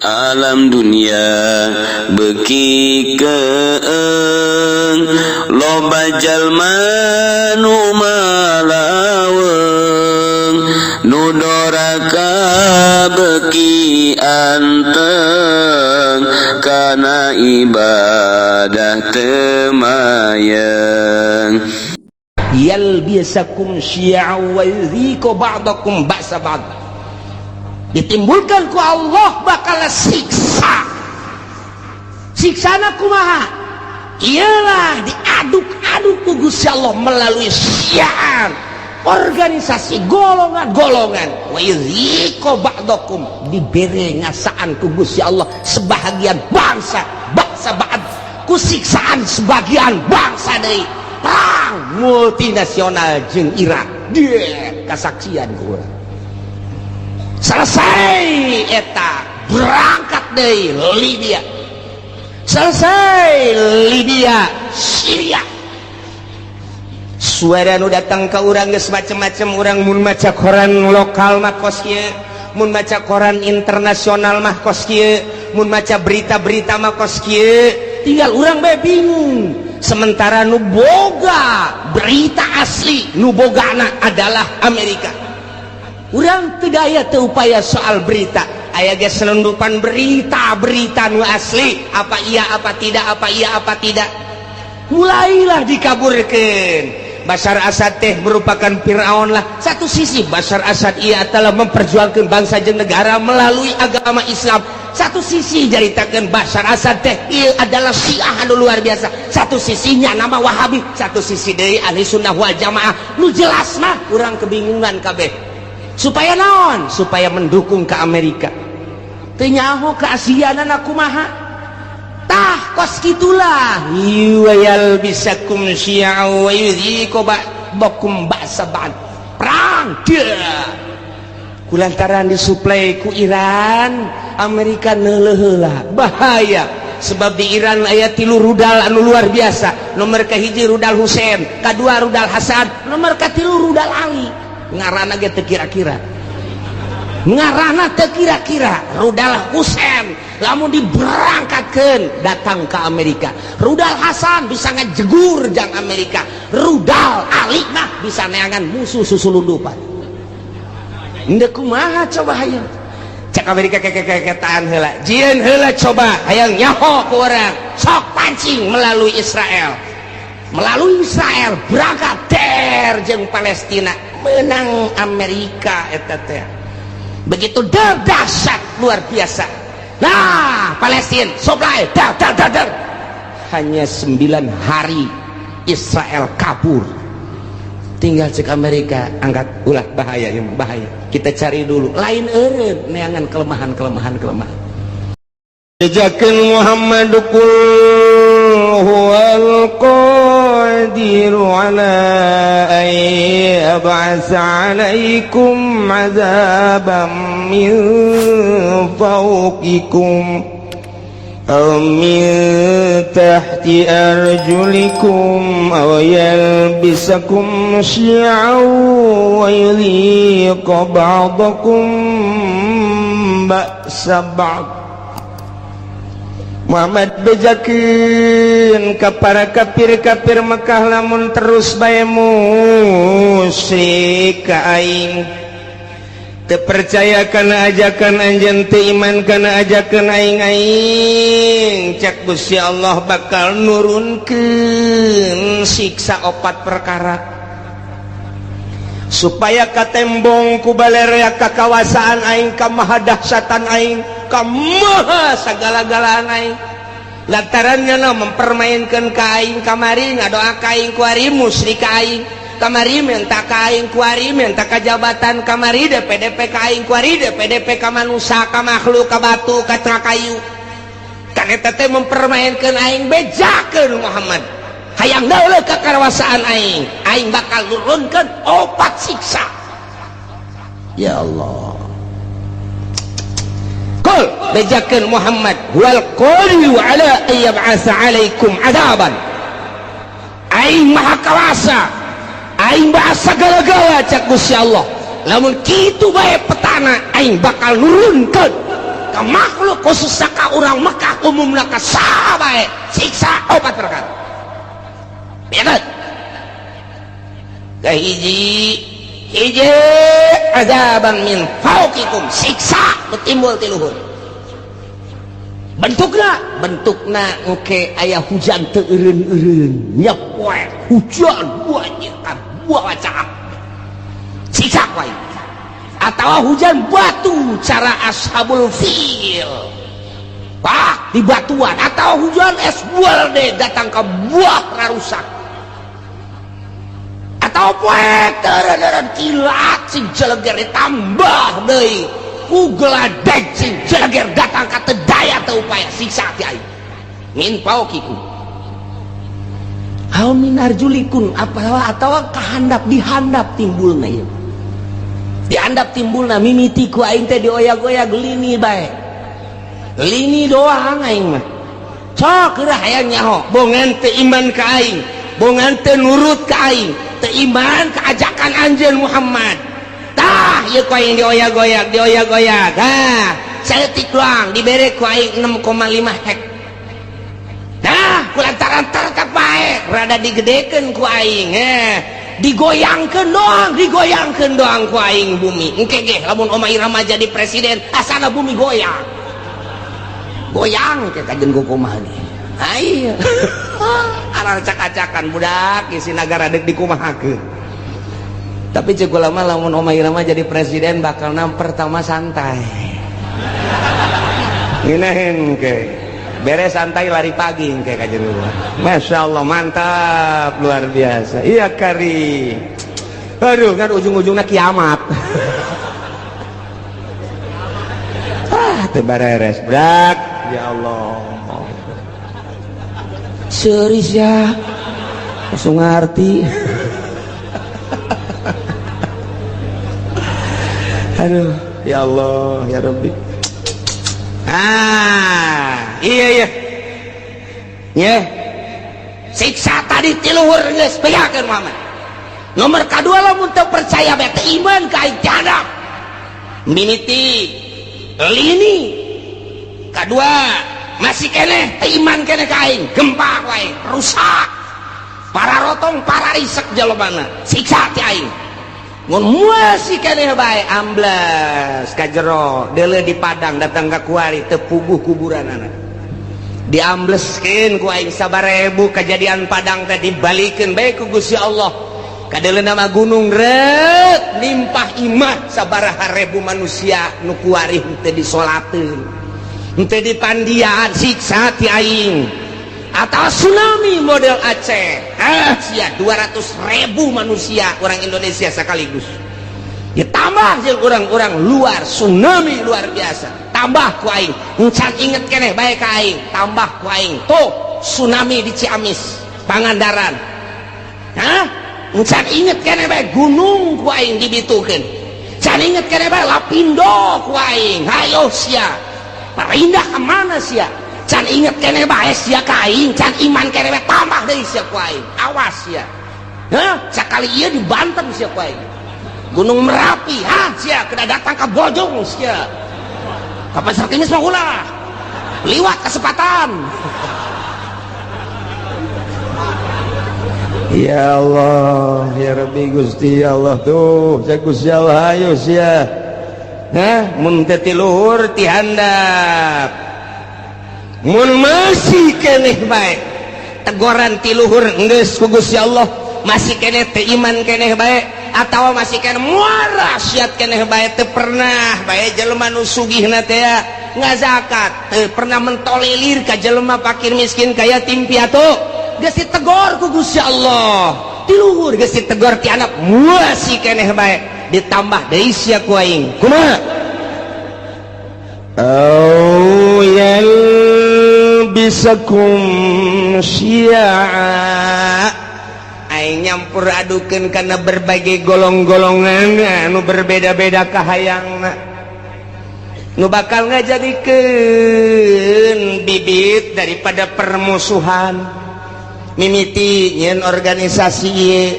Alam dunia beuki keeng, loba jalma nu malaweung, nu doraka beuki anteng kana ibadah teu mayeng. Yalbisakum syi'a wa yudhiqu ba'dakum ba'sa ba'd. Ditimbulkan ku Allah bakal siksa. Siksana kumaha? Iyalah, diaduk-aduk ku Gusti Allah melalui syiar, organisasi, golongan-golongan. Wa yudhiqu ba'dakum, dibere ngasaan ku Gusti Allah sebahagian bangsa bangsa ba'd ku siksaan sebagian bangsa deui. Perang multinasional jeung Irak dia kasaksian ku urang. Selesai eta, berangkat deui Libya. Selesai Libya, Syria. Suara nu datang ke urang geus macem-macem. Urang mun maca koran lokal mah kos kieu, mun maca koran internasional mah kos kieu, mun maca berita-berita mah kos kieu. Tinggal urang bae bingung. Sementara nu boga berita asli, nu bogana adalah Amerika. Urang tidak aya teu upaya soal berita, aya ge selundupan berita-berita nu asli apa iya apa tidak, apa iya apa tidak. Mulailah dikaburkan Bashar Assad teh merupakan Fir'aun lah. Satu sisi Bashar Assad ia telah memperjuangkan bangsa jeung negara melalui agama Islam, satu sisi jaritakan Bashar Assad teh ia adalah Syiah anu luar biasa, satu sisinya nama Wahabi, satu sisi dari Ahli Sunnah wal Jamaah. Nu jelas mah kurang kebingungan kabeh. Supaya naon? Supaya mendukung ke Amerika. Teu nyaho ke Asiana kumaha. Tah, kos gitulah. Yalbisakum syi'a wa yudhiqu ba'dakum ba'sa ba'd. Perang dia kulantaran disuplai ku Iran. Amerika neuleuh heula, bahaya, sebab di Iran aya tilu rudal anu luar biasa. Nomor kahiji rudal Husain, kadua rudal Hasan, nomor katilu rudal Ali. Ngaranna ge teu kira-kira, ngaranna teu kira-kira. Rudal Husain lamun diberangkatkeun datang ke Amerika, rudal Hasan bisa ngajegur jang Amerika, rudal Ali mah bisa neangan musuh susulundupan. Ndek kumaha coba hayang cek Amerika? Kekekeketaan heula, jieun heula, coba hayang nyaho ku urang. Sok pancing melalui Israel. Melalui Israel berangkat der jeung Palestina, menang Amerika eta teh. Begitu der, dahsyat luar biasa. Nah, Palestina supply dar dar dar dar, hanya 9 hari Israel kabur. Tinggal cek Amerika, angkat ulah, bahaya ya, bahaya, kita cari dulu lain eureun neangan kelemahan kelemahan kelemahan. Bejakeun Muhammad, qul huwal qadiru ala an yab'atsa alaikum azaban min fawqikum aw min tahti arjulikum aw yalbisakum syi'an wa yudhiqa ba'dakum ba'sa ba'd. Muhammad, bejakeun ka para kafir-kafir Mekah, lamun terus bae musyrik ka aing, teu percaya kana ajakan anjeun, teu iman kana ajakan aing, aing cek Gusti Allah bakal nurunkeun siksa opat perkara supaya katembong ku balerea kakawasaan aing, ka mahadahsyatan aing, ka maha sagala-galaan aing. Lantarannya no mempermainkan ka aing, kamari ngadoa ka aing, kuari musyrik ka aing, kamari minta ka aing, kuari minta ka jabatan, kamari DPDP ka aing, kuari DPDP ka manusia, ka makhluk, ka batu, ka kayu. Kan eta teh mempermainkan aing. Bejakeun Muhammad, hayang deuleu kakawasaan aing, aing bakal nurunkeun opat siksa. Ya Allah. Qul, bejakeun Muhammad, huwal qadiru ala an yab'atsa alaikum adaban, aing maha kawasa, aing maha sagala-gala cak Gusti Allah. Lamun kitu bae petana, aing bakal nurunkeun Ka makhluk khususna ka urang Mekah umumna ka saha bae siksa opat perkara. Bener. Kahiji hiji azaban min fauqikum, siksa nu timbul ti luhur. Bentukna bentukna engke aya hujan teu eureun-eureun nyepoek hujan banjir ka buah caak siksa wae atawa hujan batu cara ashabul fil pak di batuan atau hujan es buah datang ke buah rarusak atau poek teureun-eureun kilat sing jeleger ditambah deui ku geladeg sing jeleger datang ka teu daya teu upaya siksa ti aing min fauqikum hau min arjulikum apa atawa kahandap dihandap timbulna ieu dihandap timbulna mimiti ku aing teh dioyag-oyag lini bae lini doang aing mah sok geura hayang nyaho bongan teu iman ka aing bongan teu nurut ka aing teu iman ka ajakan anjeun Muhammad tah ieu ku aing dioyag-oyag dioyag-oyag ha saeutik doang dibere ku aing 6,5 hek nah ku lantaran tetep bae rada digedekeun ku aing digoyangkeun doang ku aing bumi engke ge lamun Oma Irama jadi presiden asana bumi goyang goyang ke kajen kumaha nih ayo aracak-acakan budak isi nagara dek dikumahakeun tapi cek ulama lamun Oma Irama jadi presiden bakal nam pertama santai ngeunaheun ke beres santai lari pagi engke kajen Masya Allah mantap luar biasa iya kari aduh kan ujung-ujungnya kiamat ah teu bareres brak ya Allah serius ya langsung ngerti aduh ya Allah ya Rabbi ah iya iya ya siksa tadi ti luhur geus bejakeun Muhammad nomor kadua lamun teu percaya bae teu iman ka aing tiada mimiti lini kadua masih keneh teu iman keneh ka aing gempa wae rusak para rotong para risek jalmana siksa ti aing mun masih keneh bae amblas ka jero deuleu di Padang datang ka kuari teu puguh kuburanana diambleskeun ku aing sabarebu kejadian Padang teh dibalikeun bae ku Gusti Allah kadeuleu nama gunung reut nimpah imah sabaraha ribu manusia nu kuari henteu disolateun henteu dipandian siksa ti aing atau tsunami model Aceh ah sia 200.000 manusia orang Indonesia sekaligus ditambah jeung orang-orang luar tsunami luar biasa tambah ku aing encan inget keneh bae ka aing tambah ku aing tuh tsunami di Ciamis Pangandaran hah encan inget keneh bae gunung ku aing dibitukeun can inget keneh bae Lapindo ku aing hayo sia pindah ka mana sia can inget keneh bae sia ka aing can iman keneh bae tambah deui sia ku aing awas sia hah sakali ieu dibanten sia ku aing Gunung Merapi ha sia kena datang ka Bojong sia ka Pasar Kemis mah ulah liwat kesempatan ya Allah ya Rabbi Gusti ya Allah tuh cek Gusti Allah ayo sia hah mun teu ti luhur ti handap mun masih keneh bae tegoran ti luhur geus ku Gusti Allah masih keneh teu iman keneh bae atawa masih keneh muara siat keneh bae teu pernah bae jelema nu sugihna teh ngazakat teu pernah mentolelir ka jelema fakir miskin ka yatim piatu geus ditegor ku Gusti Allah ti luhur geus ditegor ti anak masih keneh bae ditambah deui sia ku aing kumaha au yalbisakum syi'a aing nyampur adukeun kana berbagai golong-golongan anu berbeda-beda kahayangna nu bakal ngajadikeun bibit daripada permusuhan mimiti nyeun organisasi ieu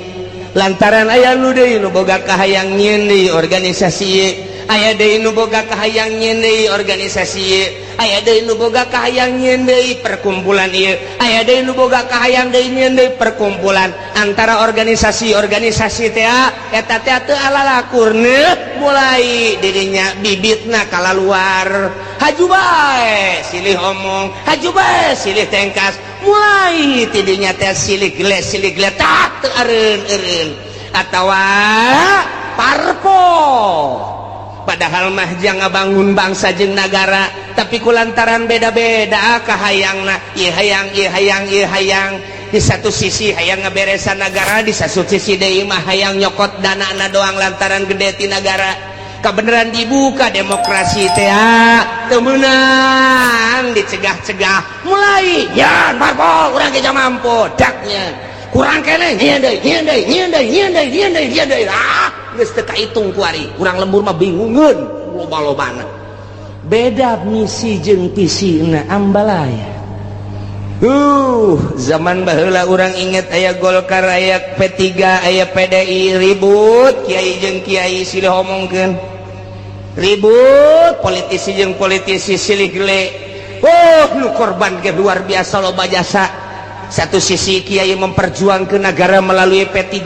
lantaran aya nu deui nu boga kahayang nyeun deui organisasi ieu Aya deui nu boga kahayang nyieun deui organisasi ieu, aya deui nu boga kahayang nyieun deui perkumpulan ieu, aya deui nu boga kahayang deui nyieun deui perkumpulan. Antara organisasi-organisasi teh eta teh teu alalakurna, mulai dirinya bibitna kalaluar, haju bae silih omong, haju bae silih tengkas, mulai tidinya teh silih geles, silih geletak, teu eureun-eureun atawa parpol. Padahal mah jang ngabangun bangsa jeung nagara, tapi kulantaran beda-beda kahayangna, ieu hayang, ieu hayang, ieu hayang. Di satu sisi hayang ngaberesan negara, di satu sisi deui mah hayang nyokot dana na doang lantaran gede ti nagara. Kebenaran dibuka demokrasi teh teu meunang, dicegah-cegah, mulai ya parpol, urang ge mampu daknya kurang keneh, nyieun deui, nyieun deui, nyieun deui, nyieun deui, nyieun deui, nyieun deui. Ah, geus teu kaitung kuari. Urang lembur mah bingungeun loba-lobana, beda misi jeung visina, ambalaya. Zaman baheula urang inget aya Golkar, aya P3, aya PDI, ribut kiai jeung kiai silih omongkeun, ribut politisi jeung politisi silih gele. Oh, nu korban ge luar biasa loba jasa. Satu sisi kiai memperjuangkan negara melalui P3,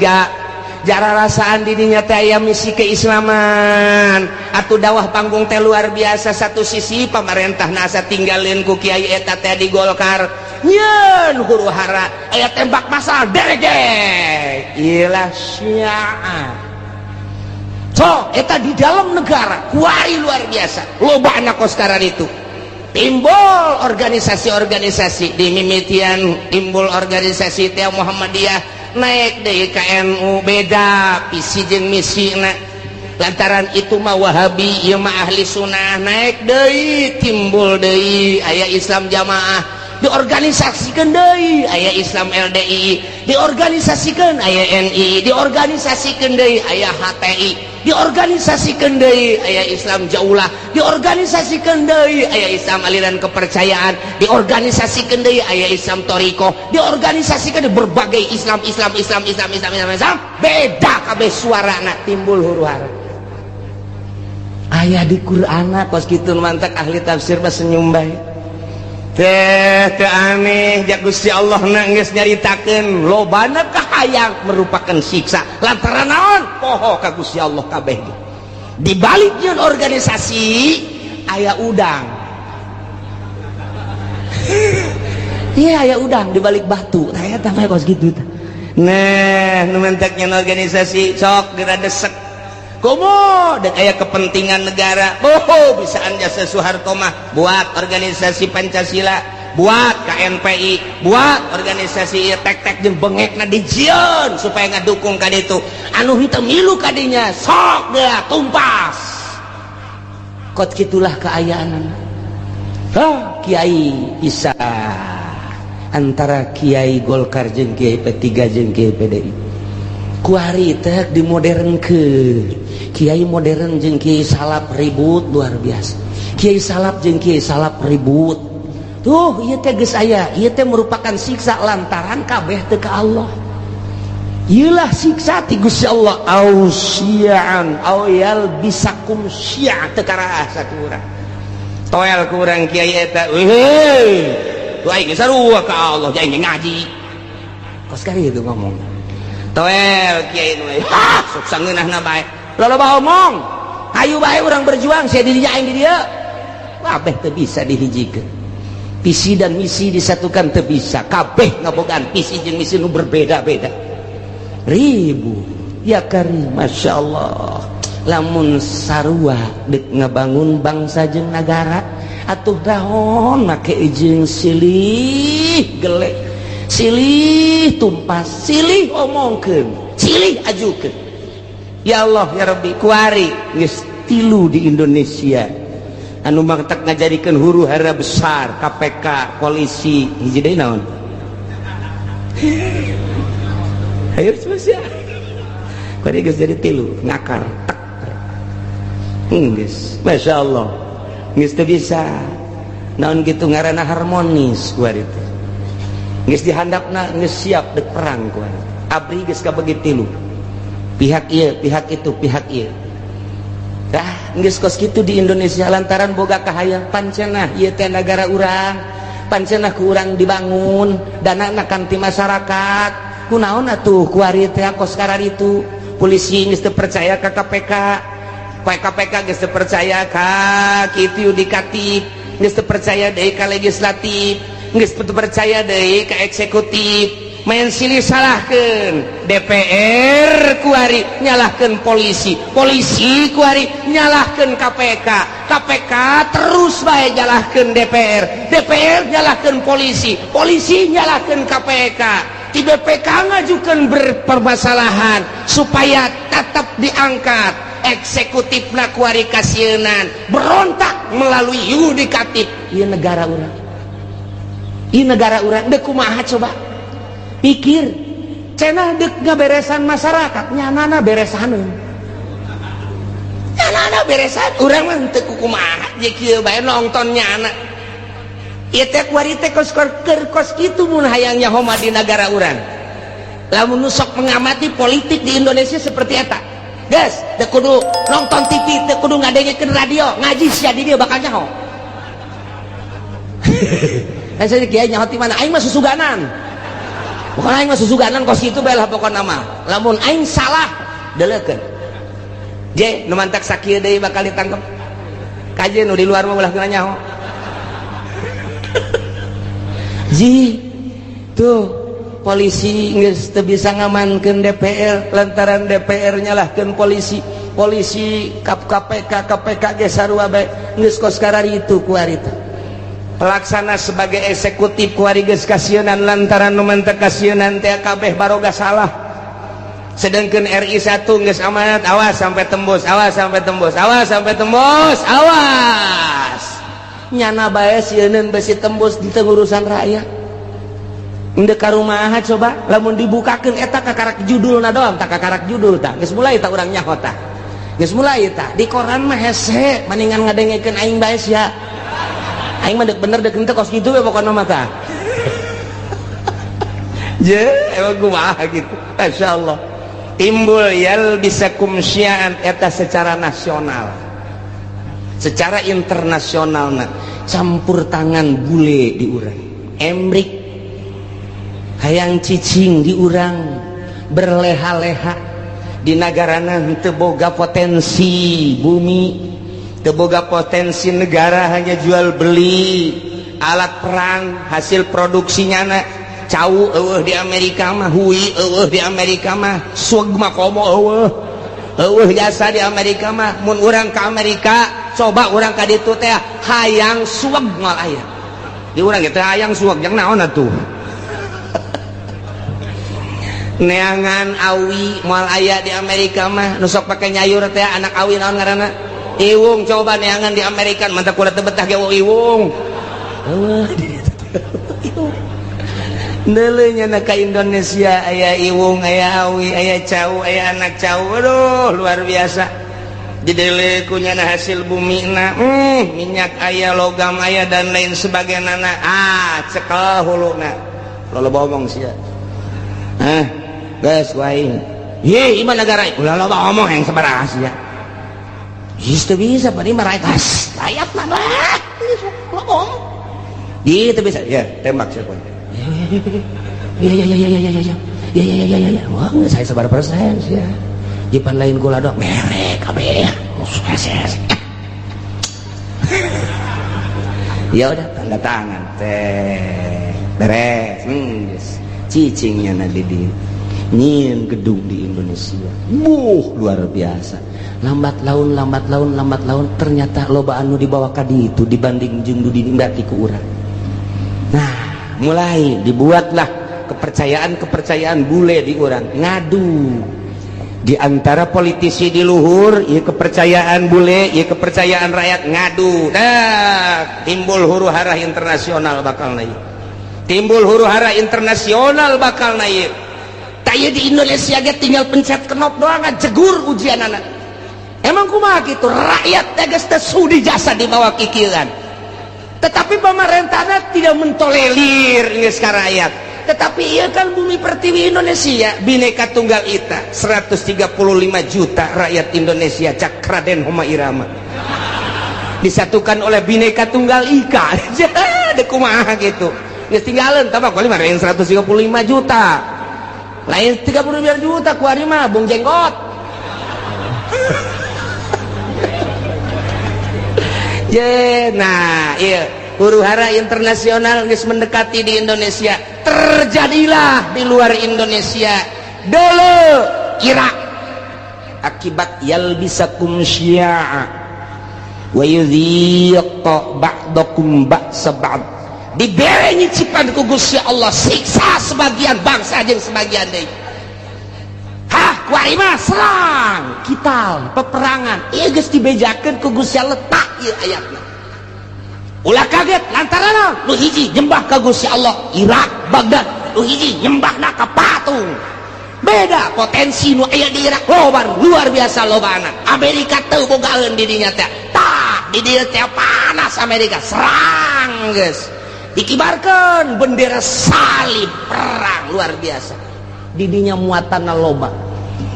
jara rasaan dirinya teh aya misi keislaman atau dakwah panggung teh luar biasa. Satu sisi pemerintah nasa tinggalin ku kiai eta teh di Golkar, nyeun huru hara, aya tembak masal derege ilah syiah. So eta di dalam negara kuari luar biasa loba anak sekarang itu timbul organisasi-organisasi di mimitian, timbul organisasi teh Muhammadiyah, naik deui ka NU, beda visi jeung misi na, lantaran itu mah Wahabi, ieu mah ahli sunnah. Naik deui, timbul deui aya Islam jamaah, diorganisasikan deui aya Islam LDI, diorganisasikan aya NI, diorganisasikan deui aya HTI, diorganisasikan deui aya Islam Jaulah, diorganisasikan deui aya Islam aliran kepercayaan, diorganisasikan deui aya Islam Toriko, diorganisasikan berbagai Islam, Islam, Islam, Islam, Islam, Islam, Islam, beda kabeh suarana, timbul huru hara. Aya di Qur'an kos kitu, mantak ahli tafsir mah senyum bae teh, teu aneh ja Gusti Allah na geus nyaritakeun lobana kahayang merupakan siksa. Lantaran naon? Poho ka Gusti Allah kabeh. Di balik nyeun organisasi aya udang. Iya, aya udang di balik batu. Tah eta mah kos kitu tah. Nah, nu mentek nyeun organisasi sok geura desek. Komo dek aya kepentingan negara. Oh, bisaan jasa Soeharto mah buat organisasi Pancasila, buat KNPI, buat organisasi ieu tek-tek jeung bengekna dijieun supaya ngadukung ka ditu. Anu henteu milu ka dinya sok geura tumpas. Kot kitulah keayaan. Hah, kiai bisa antara Kiai Golkar jeung Kiai P3 jeung Kiai PDI. Kuari teh dimodernkeun. Kiai modern jeung Kiai salaf ribut luar biasa. Kiai salaf jeung Kiai salaf ribut. Tuh, ieu teh geus aya, ieu teh merupakan siksa lantaran kabeh teu ka Allah. Ieulah siksa ti Gusti Allah, au syi'an au yalbisakum syi'a, teu karaah satu urang. Toel ku urang kiai eta, weuh. Tuh aing sarua ka Allah, aing ngaji. Kos kali itu ngomong. Toel kiai nu, ha, sok sangeunahna bae. Loba omong. Hayu bae urang berjuang, sia di dinya aing di dieu. Kabeh teu bisa dihijikeun. Visi dan misi disatukan teu bisa. Kabeh ngabogaan visi jeung misi nu berbeda-beda. Ribu. Ya karim, Masya Allah. Lamun sarua dek ngabangun bangsa jeung nagara, atuh dahon make jeung silih gelek, silih tumpas, silih omongkeun, silih ajukeun. Ya Allah ya Rabbi, kuari geus tilu di Indonesia anu mangtak ngajadikeun huru hara besar, KPK, polisi, hiji deui naon? Hayo sia. Kuari geus jadi tilu ngakar tek. Geus, Masya Allah. Geus teu bisa. Naon kitu ngaranna harmonis kuari teh. Geus dihandapna geus siap dek perang kuari. Abri geus kabagi tilu. Pihak ieu, pihak itu, pihak ieu. Dah geus kos kitu di Indonesia lantaran boga kahayang pancenah ieu teh nagara urang, pancenah ku urang dibangun, danana kan ti masyarakat. Kunaon atuh kuari teh kos kararitu? Polisi geus teu percaya ka KPK, KPK geus teu percaya ka kitu yudikatif, geus teu percaya deui ka legislatif, geus teu percaya deui ka eksekutif. Main silih salahkeun DPR kuari nyalahkeun polisi, polisi kuari nyalahkeun KPK, KPK terus bae nyalahkeun DPR, DPR nyalahkeun polisi, polisi nyalahkeun KPK. Di BPK ngajukan berpermasalahan supaya tetap diangkat. Eksekutif kuari kasieunan berontak melalui yudikatif. Ieu negara urang, ieu negara urang deuk kumaha coba pikir. Cenah dek ngaberesan masyarakat, nyanana beresaneun, nyanana beresan. Urang mah teu kumaha je kieu bae nonton nyana. Ieu teh kuari teh kos keur kos kitu mun hayang nyaho mah di negara urang. Lamun nu sok mengamati politik di Indonesia seperti eta, geus teu kudu nonton TV, teu kudu ngadengekeun radio, ngaji sia di dieu bakal nyaho. Kan saya kiai nyaho ti mana? Aing mah susuganan. Pokoknya aing mah susuganan kos kitu bae lah pokokna mah. Lamun aing salah deleukeun. Je nu mantak sakieu deui bakal ditangkep. Kaje nu di luar mah ulah kena nyaho. Ji tuh polisi geus teu bisa ngamankeun DPR lantaran DPR nyalahkeun polisi, polisi kap KPK, KPK ge sarua bae geus kos kararitu kuari teh. Pelaksana sebagai eksekutif kuari geus kasieunan lantaran nu mantek kasieunan teh kabeh baroga salah. Sedangkan RI 1 geus amanat, awas sampai tembus, awas sampai tembus, awas sampai tembus, awas. Nyana bae sieuneun besi tembus di urusan rakyat. Endek ka rumaha coba lamun dibukakeun eta kakarak judulna doang, tak kakarak judul tah geus mulai tak urang nyaho tah. Geus mulai tah di koran mah hese mendingan ngadengekeun aing bae sia. Aing mah dek bener dek henteu kos kitu we pokona mah tah. Je emang kumaha gitu. Masyaallah. Timbul yalbisakum syi'an eta secara nasional. Secara internasional nah, campur tangan bule di urang. Emrik hayang cicing di urang berleha-leha di nagarana teu boga potensi bumi, teu boga potensi negara, hanya jual beli alat perang hasil produksinya na. Cau eueuh di Amerika mah, hui eueuh di Amerika mah, sueg mah komo eueuh, eueuh jasa di Amerika mah. Mun urang ka Amerika coba urang ka ditu teh hayang sueg moal aya di urang ge teh hayang sueg jang naon atuh. Neangan awi moal aya di Amerika mah, nu sok pake nyayur teh anak awi naon ngaranna, iwung. Coba neangan di Amerika mantap kula teu betah ge iwung eueuh di ditu. Deuleu nya ka Indonesia aya iwung, aya awi, aya cau, aya anak cau. Aduh luar biasa. Dideuleu ku nyana hasil bumi na, minyak aya, logam aya, dan lain sebagainya. Ah cekel huluna loba omong sia. Hah, geus ku aing. Ye, ieu negara ulah loba omong yang sabaraha sia. Geus teu bisa pan ieu mah rakyat. Rakyat mah lah. Loba omong. Di teu bisa. Ya, tembak sia. Ya ya ya ya ya ya ya. Ya ya ya ya ya. Wah, saya sabar persen sia. Jipan lain kula dok merek kabeh. Ya udah tanda tangan teh. Beres. Yes. Cicingnya na di nyieun gedung di Indonesia. Buh, luar biasa. Lambat laun, lambat laun, lambat laun ternyata loba anu dibawa ka ditu dibanding jeung nu dinikmati ku urang. Nah, mulai dibuatlah kepercayaan-kepercayaan bule di urang. Ngadu di antara politisi di luhur, ieu kepercayaan bule, ieu kepercayaan rakyat ngadu. Nah, timbul huru hara internasional bakal naik. Timbul huru hara internasional bakal naik. Taya di Indonesia ge tinggal pencet knop doang jegur ujian anak. Emang kumaha gitu rakyat teh geus teu sudi jasa di bawah kikieuan. Tetapi pemerintahnya tidak mentolerir geus ka rakyat. Tetapi iya kan bumi pertiwi Indonesia, Bhinneka Tunggal Ika, 135 juta rakyat Indonesia, cak Raden Rhoma Irama, disatukan oleh Bhinneka Tunggal Ika. Jadi kumaha gitu, geus tinggalan tambah kali mah 135 juta, lain 35 juta, kuari mah Bung Jenggot. Je, nah iya, huru hara internasional geus mendekati di Indonesia, terjadilah di luar Indonesia dulu Irak akibat yalbisakum syia'a wa yudhiq ba'dakum ba'sa ba'd, dibere nyicipan ku Gusti Allah siksa sebagian bangsa jeung sebagian deui. Hah, kuari mah serang kital peperangan, ieu geus dibejakeun ku Gusti Allah. Tak ieu ayatna, ulah kaget lantaran nu hiji nyembah ka Gusti Allah Irak Baghdad, nu hiji nyembahna ka patung. Beda potensi nu aya di Irak loba, luar biasa lobana. Amerika teu bogaeun di dinya teh, tah di dieu teh panas, Amerika serang, geus dikibarkeun bendera salib, perang luar biasa. Di dinya muatanna loba,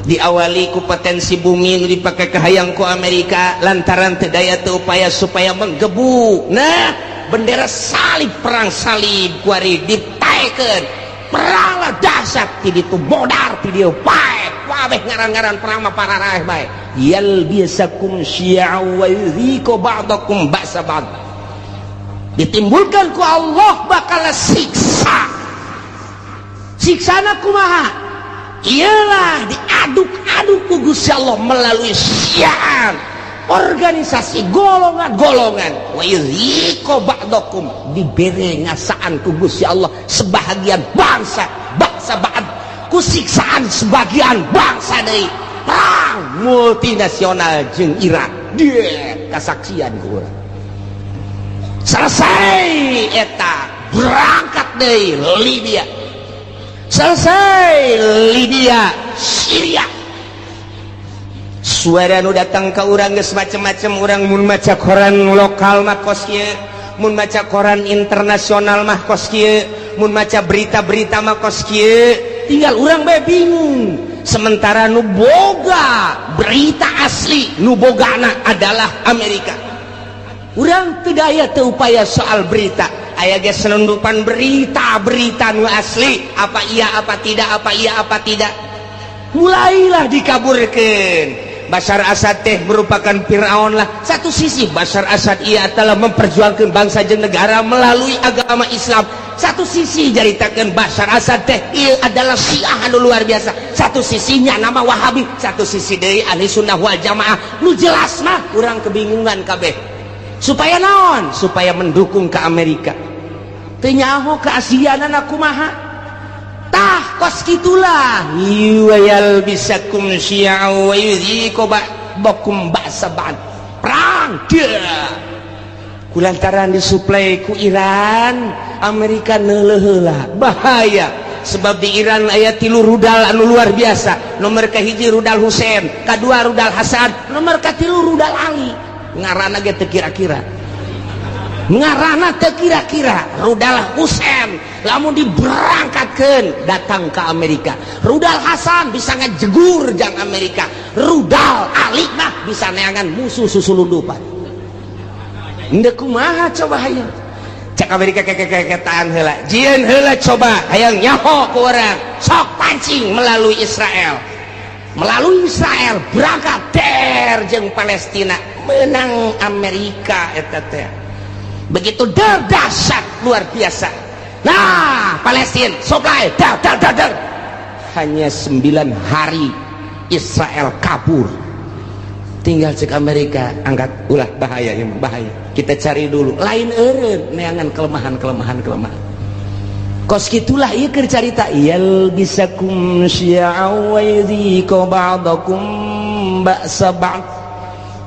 diawali ku potensi bumi nu dipake kahayang ku Amerika lantaran teu daya teu upaya supaya menggebu. Nah, bendera salib, perang salib kuari ditaekeun, peranglah dahsyat ti ditu, modar ti dieu pae kabeh, ngaran-ngaran perang mah pararaeh bae. Yalbisakum syi'a wa yudhiqu ba'dakum ba'sa ba'd, ditimbulkan ku Allah bakal siksa. Siksana kumaha? Ialah diaduk-aduk ku Gusti Allah melalui syiar organisasi golongan-golongan. Wa yudhiqu ba'dakum, dibere ngasaan ku Gusti Allah sebahagian bangsa bangsa ba'd ku siksaan sebagian bangsa deui. Perang multinasional jeung Irak dia kasaksian ku urang. Selesai eta, berangkat deui Libya. Selesai Libya, Syria. Suara nu datang ke urang geus macem-macem. Urang mun maca koran lokal mah kos kieu, mun maca koran internasional mah kos kieu, mun maca berita-berita mah kos kieu, tinggal urang bae bingung. Sementara nu boga berita asli, nu bogana adalah Amerika. Urang teu daya teu upaya soal berita. Aya ge selundupan berita-berita nu asli, apa iya apa tidak, apa iya apa tidak. Mulailah dikaburkan Bashar Assad teh merupakan Fir'aun lah. Satu sisi Bashar Assad ia telah memperjuangkan bangsa jeung negara melalui agama Islam, satu sisi jaritakan Bashar Assad teh ia adalah Syiah anu luar biasa, satu sisinya nama Wahabi, satu sisi deui ahli sunnah wal jamaah. Nu jelas mah urang kebingungan kabeh. Supaya naon? Supaya mendukung ke Amerika, teu nyaho ke Asiana kumaha. Tah, kos gitulah, yalbisakum syi'a wa yudhiqu ba'dakum ba'sa ba'd. Perang dia kulantaran disuplai ku Iran, Amerika neuleuh heula bahaya, sebab di Iran aya tilu rudal anu luar biasa. Nomor kahiji rudal Husain, kadua rudal Hasan, nomor katilu rudal Ali. Ngaranna ge teu kira-kira, ngaranna teu kira-kira. Rudal Husain lamun diberangkatkan datang ke Amerika, rudal Hasan bisa ngejegur jang Amerika, rudal Ali mah bisa neangan musuh susulundupan. Ndek kumaha coba hayang cek Amerika, kekekeketaan heula, jieun heula, coba hayang nyaho ku urang, sok pancing melalui Israel. Melalui Israel berangkat der jeung Palestina, menang Amerika eta teh. Begitu der, dahsyat luar biasa. Nah, Palestina supply dar dar dar dar, hanya 9 hari Israel kabur. Tinggal cek Amerika, angkat ulah, bahaya ya, bahaya, kita cari dulu lain eureun neangan kelemahan kelemahan kelemahan. Kos gitulah ieu keur carita yalbisakum syi'a wa yudhiqu ba'dakum ba'sa ba'd.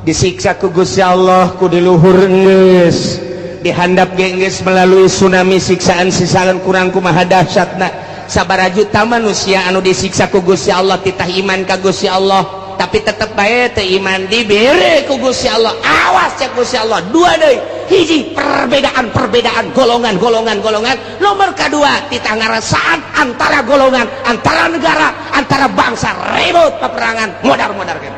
Disiksa ku Gusti Allah ku di luhur geus, dihandap ge geus melalui tsunami, siksaan siksaan kurang kumaha dahsyatna. Sabaraha juta manusia anu disiksa ku Gusti Allah, titah iman ka Gusti Allah, tapi tetep bae teu iman, dibere ku Gusti Allah. Awas, cek Gusti Allah, dua deui. Hiji perbedaan-perbedaan golongan-golongan-golongan. Nomor kedua titah ngarasaan antara golongan, antara negara, antara bangsa, ribut peperangan modar-modar kan.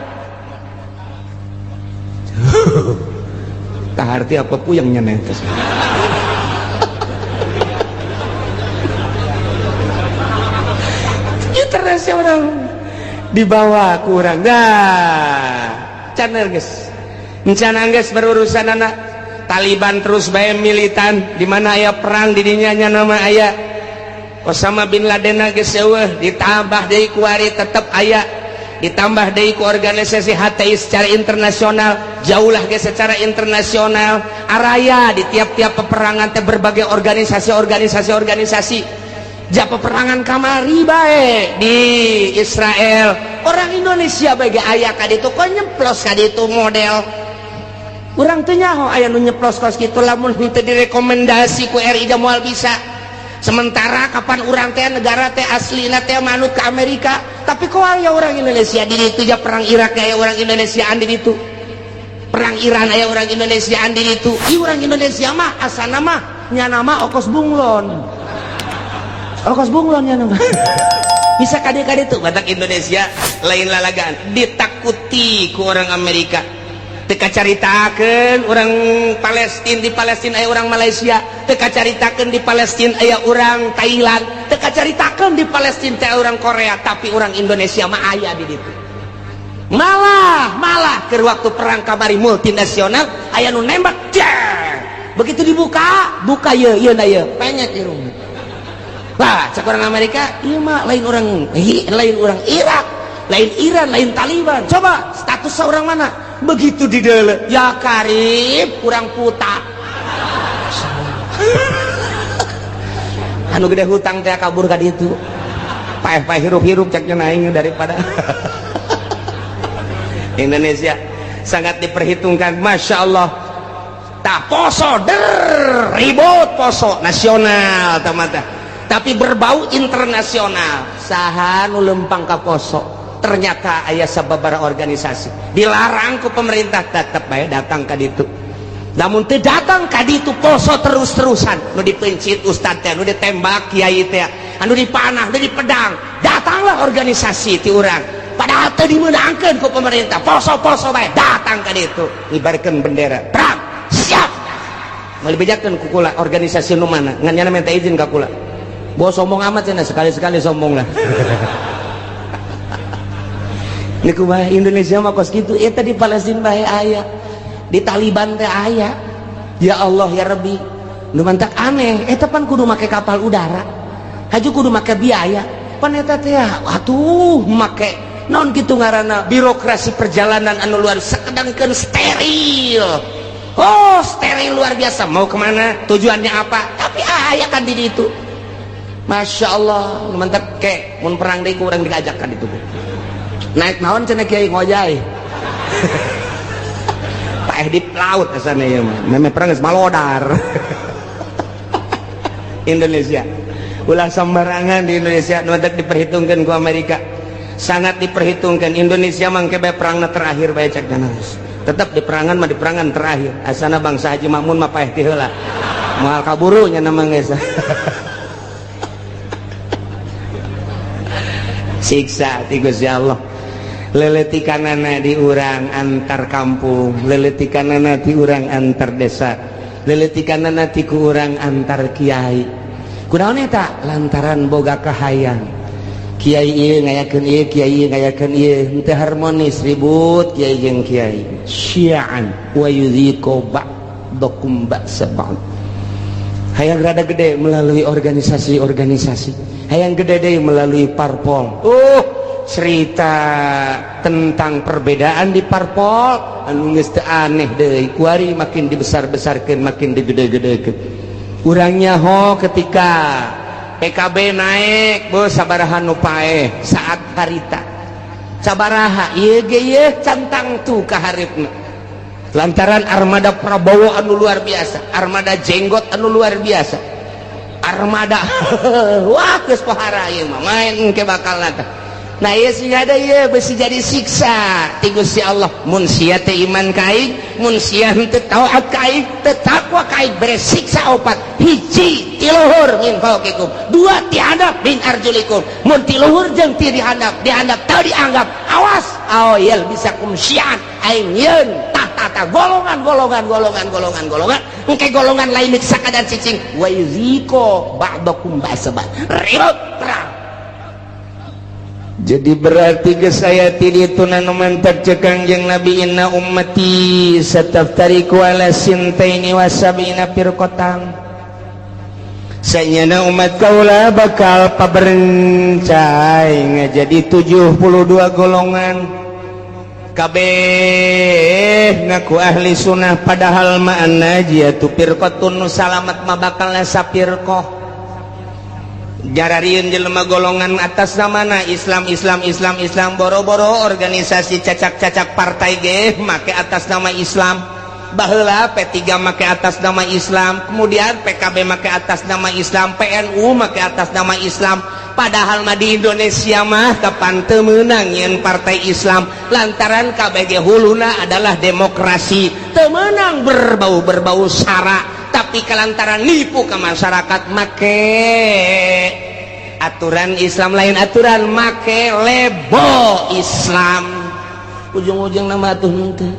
Tak arti apa puyeng nyeneng. Internasional dibawa kurang dah channel guys. Rencana geus berurusan anak Taliban terus bae militan di mana aya perang di dinya nya nama aya Osama bin Laden geus eueuh ditambah deui ku ari tetep aya ditambah deui ku organisasi HTI secara internasional jauhlah geus secara internasional araya di tiap-tiap peperangan teh berbagai organisasi-organisasi ja peperangan kamari bae di Israel orang Indonesia bae ge aya ka ditu kok nyeplos ka ditu model urang teu nyaho aya nu nyeplos kos kitu lamun henteu direkomendasi ku RI da moal bisa. Sementara kapan urang teh negara teh aslina teh manut ke Amerika tapi kok aya orang Indonesia di ditu ja perang Irak aya orang Indonesiaan di ditu perang Iran aya orang Indonesiaan di ditu. Ieu orang Indonesia mah asana mah nyana mah okos bunglon okos bunglon nyana mah bisa kade-kade tuh batak Indonesia lain lalagaan ditakuti ku orang Amerika. Teka caritakeun orang Palestina di Palestina aya orang Malaysia, teka caritakeun di Palestina aya orang Thailand, teka caritakeun di Palestina teh orang Korea, tapi orang Indonesia mah aya di ditu. Malah malah keur waktu perang kamari multinasional aya nu nembak jeng. Begitu dibuka, buka ieu ieu na ieu, penyek irung. Lah, cek orang Amerika, ieu mah lain orang Irak, lain Iran, lain Taliban. Coba status orang mana? Begitu didele, ya karib kurang puta. Anu gede hutang teh kabur ka ditu. Paeh-paeh hirup-hirup ceknya naing daripada Indonesia sangat diperhitungkan, masya Allah. Tak poso der ribut poso nasional tamata, tapi berbau internasional. Saha nu lempang ka poso? Ternyata aya sababaraha organisasi dilarang ku pemerintah tetep bae datang ka ditu. Namun teu datang ka ditu poso terus-terusan, nu dipencit ustad teh, nu ditembak kiai teh, anu dipanah, nu dipedang, datanglah organisasi ti urang. Padahal teu dimeunangkeun ku pemerintah, poso-poso bae datang ka ditu, ngibarkeun bendera. Perang siap. Moal dibejakeun ku kula organisasi nu mana, ngan nyana minta izin ka kula. Bawa sombong amat cenah, sekali-sekali sombong lah. Niku bae Indonesia mah kos kitu, eta di Palestina bae aya, di Taliban teh aya. Ya Allah ya Rabbi, nu mantak aneh, eta pan kudu make kapal udara, haju kudu make biaya, pan eta teh atuh make naon kitu ngaranna birokrasi perjalanan anu luar sakedangkeun steril. Oh, steril luar biasa, mau kemana, tujuannya apa, tapi aya kan di ditu. Masya Allah, nu mantak ke mun perang deui ku urang diajak ka ditu. Naik naon cenah kiai ngojay. Paeh di laut asana ieu mah. Meme perang geus malodar. Indonesia. Ulah sembarangan di Indonesia nu mantak diperhitungkeun ku Amerika. Sangat diperhitungkan Indonesia mangke bae perangna terakhir bae cek geus. Tetap di perangan mah di perangan terakhir. Asana bangsa Haji Makmun mah paeh ti heula. Moal kaburu nya mah geus. Siksa ti Gusti Allah. Leletikanana di urang antar kampung, leletikanana di urang antar desa, leletikanana ti ku urang antar kiai. Kunaon eta? Lantaran boga kahayang. Kiai ieu ngayakeun ieu, kiai ieu ngayakeun ieu, henteu harmonis, ribut kiai jeung kiai. Syi'an wa yudhiqu ba'dakum ba'sa ba'd. Hayang rada gede melalui organisasi-organisasi, hayang gede deui melalui parpol. Cerita tentang perbedaan di parpol anu geus teu aneh deui, kuari makin dibesar-besarkeun, makin digede-gedekeun. Urang nyaho ketika PKB naik, beuh sabaraha nu paeh saat harita. Sabaraha ieu ge ieu cantang tu ka hareupeuna. Lantaran armada Prabowo anu luar biasa, armada jenggot anu luar biasa, armada wah geus pohara ieu mah main engke bakal teh. Nah, ieu sing ada ieu besi jadi siksa ti Gusti Allah mun sia teh iman ka aing, mun sia henteu taat ka aing, teu takwa ka aing, bere siksa opat. Hiji, ti luhur, min fauqikum. Dua, ti handap, min arjulikum. Mun ti luhur jeung ti dihandap, dihandap teu dianggap, awas, aw yalbisakum syi'an, aing yeun tah tah golongan golongan golongan golongan golongan, engke golongan lain sakadan cicing, wa yuziko ba'dakum ba'sa ba'd, ribut perang. Jadi berarti ke saya itu nanu mantak cek Kangjeng Nabi, inna ummati sataftariku ala sintaini wasabina firqatan. Sanyana umat kaula bakal paberencai jadi 72 golongan, kabeh ngaku ahli sunnah, padahal ma'ana tu firqatun, nu salamat mah bakal sapirqah. Jararieun jelema golongan atas namana Islam, Islam, Islam, Islam. Boro-boro organisasi cacak-cacak partai ge make atas nama Islam. Baheula P3 make atas nama Islam, kemudian PKB make atas nama Islam, PNU make atas nama Islam. Padahal mah di Indonesia mah kapan teu meunang nyeun partai Islam, lantaran KBG huluna adalah demokrasi, teu meunang berbau-berbau sara, tapi kelantaran nipu ke masyarakat make aturan Islam, lain aturan, make label Islam. Ujung-ujung nama tuh henteu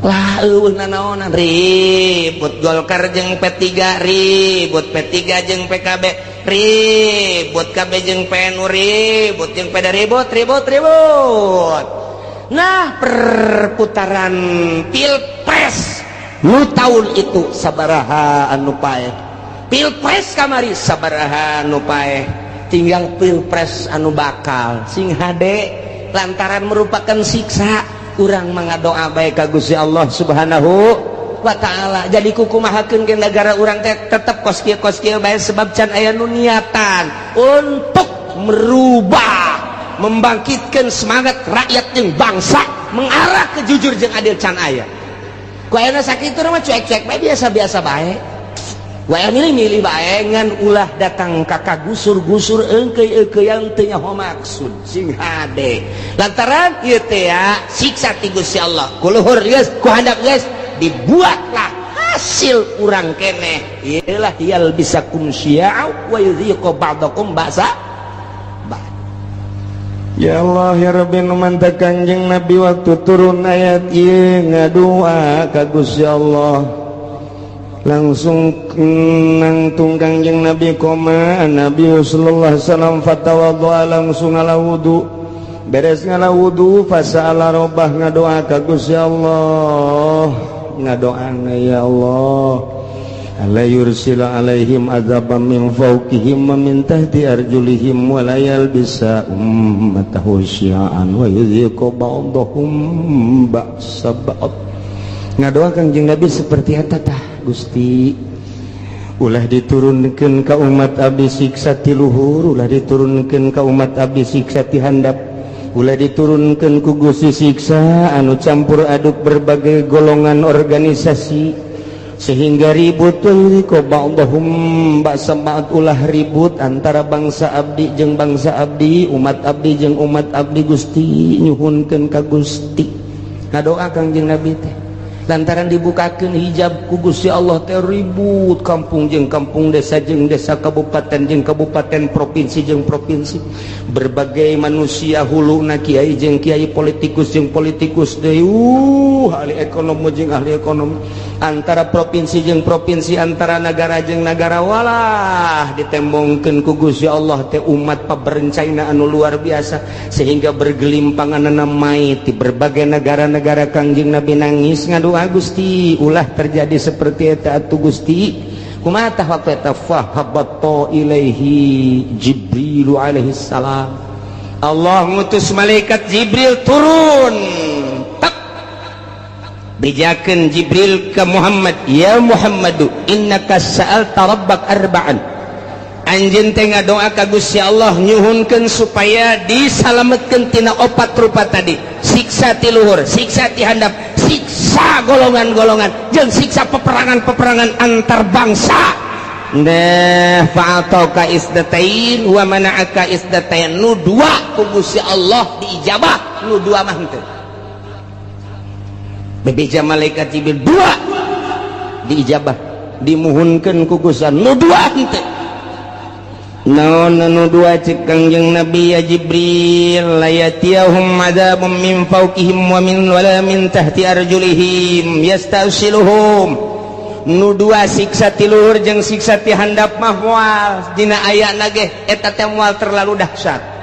lah, eueuh nanaonan, ribut Golkar jeung P3, ribut P3 jeung PKB, ribut KB jeung PNU, ribut jeung PD, ribut ribut ribut. Nah, perputaran pilpres nu tahun itu sabaraha anu paeh, pilpres kamari sabaraha anu paeh, tinggal pilpres anu bakal. Sing hade, lantaran merupakan siksa, urang mengadoa baik ka Gusti Allah Subhanahu wa Ta'ala. Jadi kukumahakeun ke negara urang teh tetep kos kieu, kos kieu bae, sebab can aya nu niatan untuk merubah, membangkitkan semangat rakyat jeung bangsa mengarah ke jujur jeung adil, can aya. Ku ayeuna sakitu mah cuek-cuek bae, biasa-biasa bae wae, milih-milih bae, ngan ulah datang ka kagusur-gusur, engkeuy-eungkeuyan teu nyaho maksud. Sing hade, lantaran ieu teh ya siksa ti Gusti Allah. Ku luhur geus, ku handap geus, dibuatlah hasil urang keneh ieulah, yalbisakum syi'a wa yudhiqu ba'dakum ba'sa. Ya Allah ya Rabbi, nu mantak Kanjeng Nabi waktu turun ayat ieu ngadua ka Gusti Allah, langsung nangtung Kanjeng Nabi, koma Nabi sallallahu alaihi wasallam fatawaddoa, langsung ngala wudu. Beres ngala wudu, fasa'ala robbah, ngadoa ka Gusti Allah. Ngadoana, ya Allah, alla yursila alaihim azaban min fawqihim wa min tahti arjulihim wa la yalbisa ummatahu syi'an wa yudhiqu ba'dahum ba'sa ba'd. Ngadoa Kangjeng Nabi seperti eta tah, Gusti, ulah diturunkeun ka umat abdi siksa ti luhur, ulah diturunkeun ka umat abdi siksa ti handap, ulah diturunkeun ku Gusti siksa anu campur aduk berbagai golongan organisasi sehingga ribut, ba'dahum ba'sa ba'd. Ulah ribut antara bangsa abdi jeung bangsa abdi, umat abdi jeung umat abdi. Gusti, nyuhunkeun ka Gusti. Ngadoa Kangjeng Nabi teh lantaran dibukakeun hijab ku Gusti Allah teh ribut kampung jeung kampung, desa jeung desa, kabupaten jeung kabupaten, provinsi jeung provinsi, berbagai manusia huluna, kiai jeung kiai, politikus jeung politikus deui, ahli ekonomi jeung ahli ekonomi, antara provinsi jeung provinsi, antara negara jeung negara. Walah, ditembongkeun ku Gusti Allah teh umat paberencaina anu luar biasa sehingga bergelimpangan mayit di berbagai negara-negara. Kangjeng Nabi nangis, ngadua, Gusti, ulah terjadi seperti eta atuh Gusti. Kumaha tah waktu eta? Fahabatta ilaihi Jibril alaihi salam. Allah ngutus malaikat Jibril turun tak, bejakeun Jibril ke Muhammad, ya Muhammadu, innaka sa'alta rabbak arba'an. Anjeun teh ngadoa ka Gusti Allah nyuhunkeun supaya disalametkeun tina opat rupa tadi, siksa ti luhur, siksa ti handap, siksa golongan-golongan, jeung siksa peperangan-peperangan antar bangsa. Nah, fa'atauka isdatain wa mana'aka isdatain. Nu dua ku Gusti Allah diijabah, nu dua mah henteu. Bebeja malaikat Jibril, dua diijabah, dimuhunkeun ku Gusti, nu dua henteu. Naon nu dua, cek Kangjeng Nabi? Ya Jibril, la yatiyahum adzabun min fawqihim wa min wala min tahti arjulihim yastasiluhum. Nu dua, siksa ti luhur jeung siksa ti handap mah moal dina ayana ge eta teh moal terlalu dahsyat.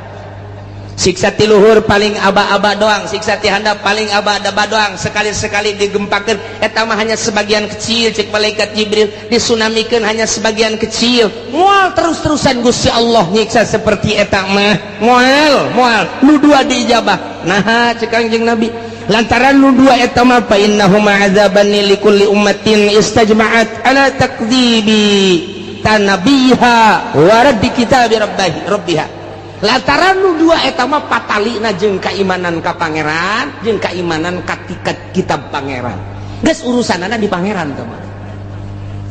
Siksa ti luhur paling aba-aba doang, siksa ti handap paling aba-aba doang, sekali-sekali digempakeun eta mah hanya sebagian kecil. Cek malaikat Jibril, disunamikeun hanya sebagian kecil, moal terus-terusan Gusti Allah nyiksa seperti eta mah, moal moal. Nu dua diijabah nah, cek Kangjeng Nabi, lantaran nu dua eta mah fa innahuma azabani likulli ummatin istajma'at ala takdzibi tanabiha wa raddi kitabi rabbiha rabbiha. Lantaran nu dua eta mah patalina jeung keimanan ka pangeran jeung keimanan ka kitab pangeran, geus urusanana di pangeran teh mah.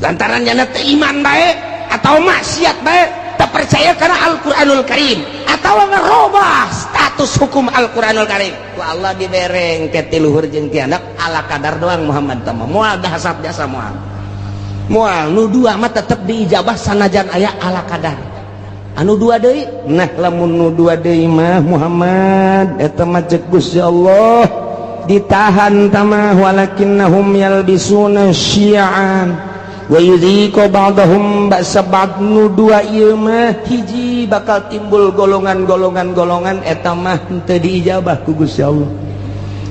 Lantaran nyana teu iman bae atau maksiat bae, tak percaya karena Al-Qur'anul Karim atau ngerubah status hukum Al-Qur'anul Karim, ku Allah dibereng ke ti luhur jeung ti handap ala kadar doang. Muhammad teh mah moal dahsyat jasa, moal moal. Nu dua mah tetep diijabah sanajan aya ala kadar. Anu dua deui, nah, lamun nu dua deui mah, Muhammad, eta mah cek Gusti Allah ditahan tamah, walakinnahum yalbisuna syi'an wa yudhiqu ba'dahum ba'sa ba'd. Nu dua ieu mah, hiji, bakal timbul golongan-golongan golongan, eta mah teu diijabah ku Gusti Allah.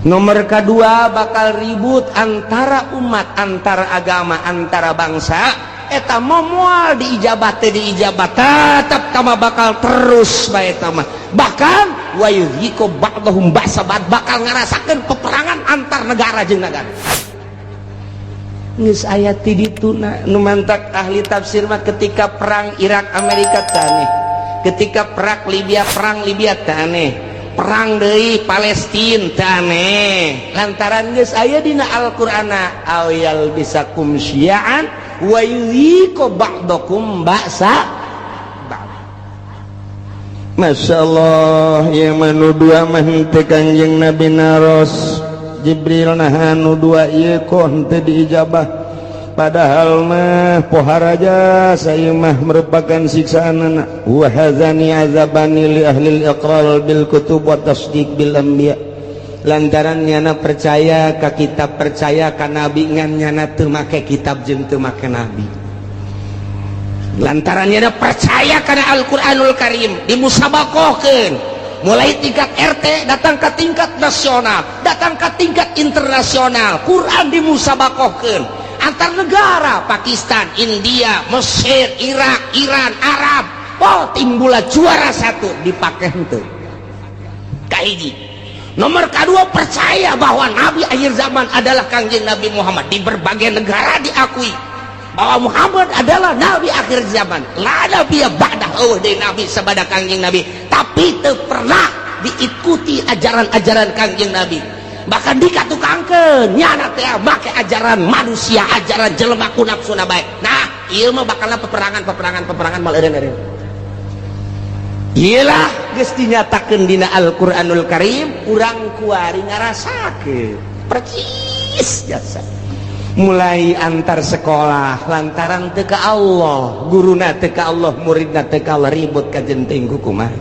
Nomor kedua, bakal ribut antara umat, antara agama, antara bangsa, eta mah moal diijabah teh, diijabah tetap tama, bakal terus bae eta mah. Bahkan wa yudhiqu ba'dahum ba'sa ba'd, bakal ngarasakeun peperangan antar negara jeung negara. Geus aya ti dituna. Nu mantak ahli tafsir mah, ketika perang Irak Amerika teh aneh, ketika perang Libya teh aneh, perang deui Palestina teh aneh, lantaran geus aya dina Al-Qur'ana aw yalbisakum syi'an wa yudhiqu ba'dakum ba'sa ba'd. Masya Allah ya, manu dua mah henteu. Kangjeng Nabi naros, Jibril, nah, anu dua ieu kok henteu diijabah, padahal mah pohara saya mah merupakan siksaan anak. Wa hadzani azabani li ahli iqrar bil kutub wa tasdiq bil anbiya. Lantaran nyana percaya ka kitab, percaya ka nabi, ngan nyana teu make kitab jeung teu make nabi. Lantaran nyana percaya kana Al-Qur'anul Karim, dimusabakohkeun mulai tingkat RT, datang ke tingkat nasional, datang ke tingkat internasional. Quran dimusabakohkeun antar negara, Pakistan, India, Mesir, Irak, Iran, Arab. Oh, timbullah juara satu, dipakai henteu. Kahiji, nomor kedua, percaya bahwa nabi akhir zaman adalah Kangjeng Nabi Muhammad. Di berbagai negara diakui bahwa Muhammad adalah nabi akhir zaman, la nabiyya ba'dah, eueuh deui nabi sabada Kangjeng Nabi, tapi teu pernah diikuti ajaran-ajaran Kangjeng Nabi. Bahkan dikatukangkeun nyana teh make ajaran manusia, ajaran jelema ku nafsuna bae. Nah, ieu mah bakalna peperangan, peperangan, peperangan, mal eureun-eureun. Iyalah, geus dinyatakeun dina Al-Qur'anul Karim, urang kuari ngarasakeun percis jasa. Mulai antar sekolah lantaran teu ka Allah, guruna teu ka Allah, muridna teu ka Allah, ribut ka jenting kumaha.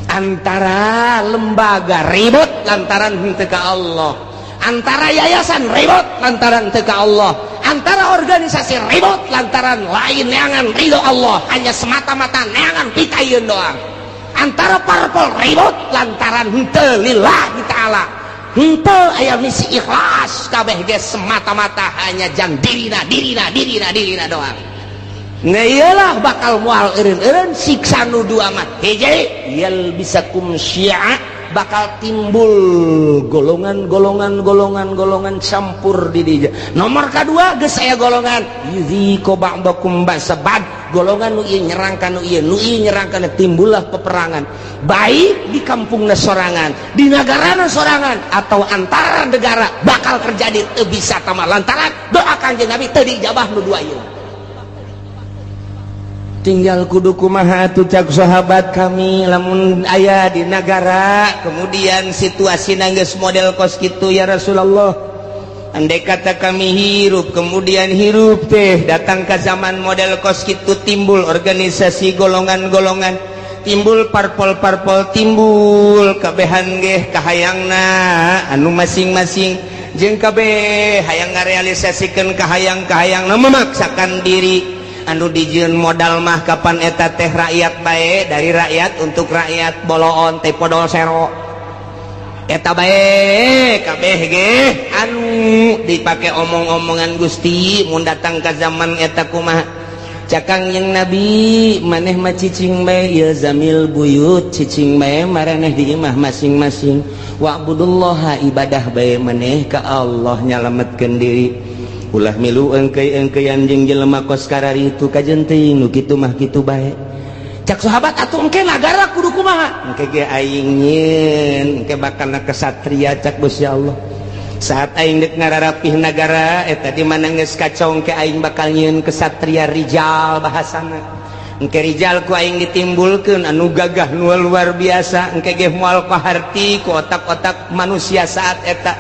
Antara lembaga ribut lantaran henteu ka Allah, antara yayasan ribut lantaran teu ka Allah, antara organisasi ribut lantaran lain neangan ridho Allah, hanya semata-mata neangan pitayun doang. Antara parpol ribut lantaran henteu lillahi ta'ala, henteu aya misi ikhlas, kabeh ge semata-mata hanya jang dirina, dirina, dirina, dirina doang. Nah, iyalah, bakal mual eureun-eureun siksa nu dua mah. Hiji, yalbisakum syi'a, bakal timbul golongan, golongan, golongan, golongan campur di dia. Nomor kedua, geus aya golongan yudhiqu ba'dakum ba'sa ba'd, golongan nu ieu nyerang ka nu ieu, nu ieu nyerang ka, timbullah peperangan, baik di kampungna sorangan, di negarana sorangan, atau antara negara bakal terjadi. Teu bisa tama lantaran doa Kanjeng Nabi teu diijabah nu dua ieu. Tinggal kudu kumaha atuh cak sahabat kami lamun aya di nagara kemudian situasi geus model kos kitu ya Rasulullah. Andai kata kami hirup kemudian hirup teh datang ke zaman model kos kitu timbul organisasi golongan-golongan, timbul parpol-parpol, timbul kabehan geh kahayangna anu masing-masing jeung kabeh hayang ngarealisasikeun kahayang-kahayangna memaksakan diri anu dijieun modal mah kapan eta teh rakyat bae, dari rakyat untuk rakyat, boloon teh podol sero eta bae kabeh ge anu dipake omong-omongan. Gusti, mun datang ka zaman eta kumaha? Cak Kangjeng Nabi, maneh mah cicing bae, ilzamil buyut, cicing bae maraneh di imah masing-masing, wa'budullaha, ibadah bae maneh ka Allah, nyalametkeun diri, ulah milu engkei-engkeian jeung jelema kos kararitu, kajen teuing nu kitu mah kitu bae. Cak sahabat, atuh engke nagara kudu kumaha? Engke ge aing nyieun, engke bakal kesatria cak Gusti Allah. Saat aing dek ngararapih nagara eta di mana geus kacau, engke aing bakal nyieun kesatria, rijal bahasana. Engke rijal ku aing ditimbulkeun anu gagah nu luar biasa, engke ge moal kaharti ku otak-otak manusia. Saat eta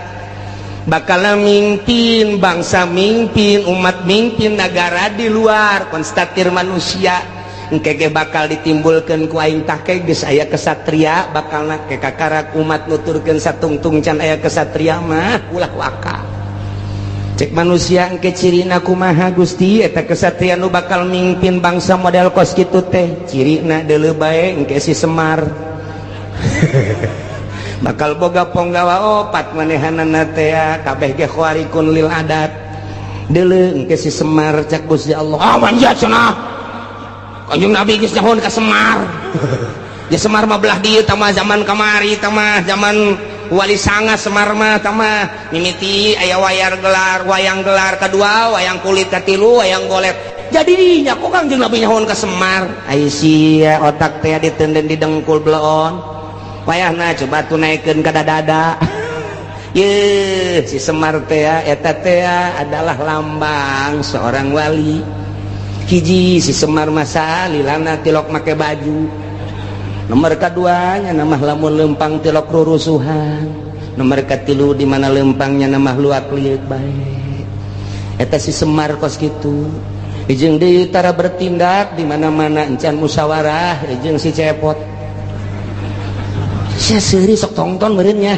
bakal mimpin bangsa, mimpin umat, mimpin negara di luar konstatir manusia. Engke ge bakal ditimbulkeun ku aing, tah ke geus aya kesatria bakal ke kakarak umat nuturkeun satungtung can aya kesatria mah ulah waka cek manusia. Engke cirina kumaha, Gusti, eta kesatria nu bakal mimpin bangsa model kos kitu teh? Cirina deuleu bae, engke si Semar bakal boga ponggawa opat, manehanana teh kabeh ge khawarikun lil adat. Deuleu engke si Semar cak Gusti Allah. Ah, manja cenah, Kanjeng Nabi geus nyahoan ka Semar. Ya Semar mah belah dieu tah mah, zaman kamari tah mah, zaman Wali Sanga Semar mah tah mah. Mimiti aya wayar gelar, wayang gelar kedua, wayang kulit katilu, wayang golet. Jadi nya kok Kanjeng Nabi nyahoan ka Semar? Ai sia otak teh ditenden di dengkul bleon. Wayahna coba tuh naikkeun ka dada. Ye, si Semar teh eta teh adalah lambang seorang wali. Hiji, si Semar masa lilana tilok make baju. Nomor keduanya nama lamun lempang tilok rurusuhan. Nomor katilu, di mana lempangnya nama luak liuk bae. Eta si Semar kos kitu. Jeung deui tara bertindak di mana-mana encan musyawarah jeung si Cepot. Sia seuri sok tongton meureun nya.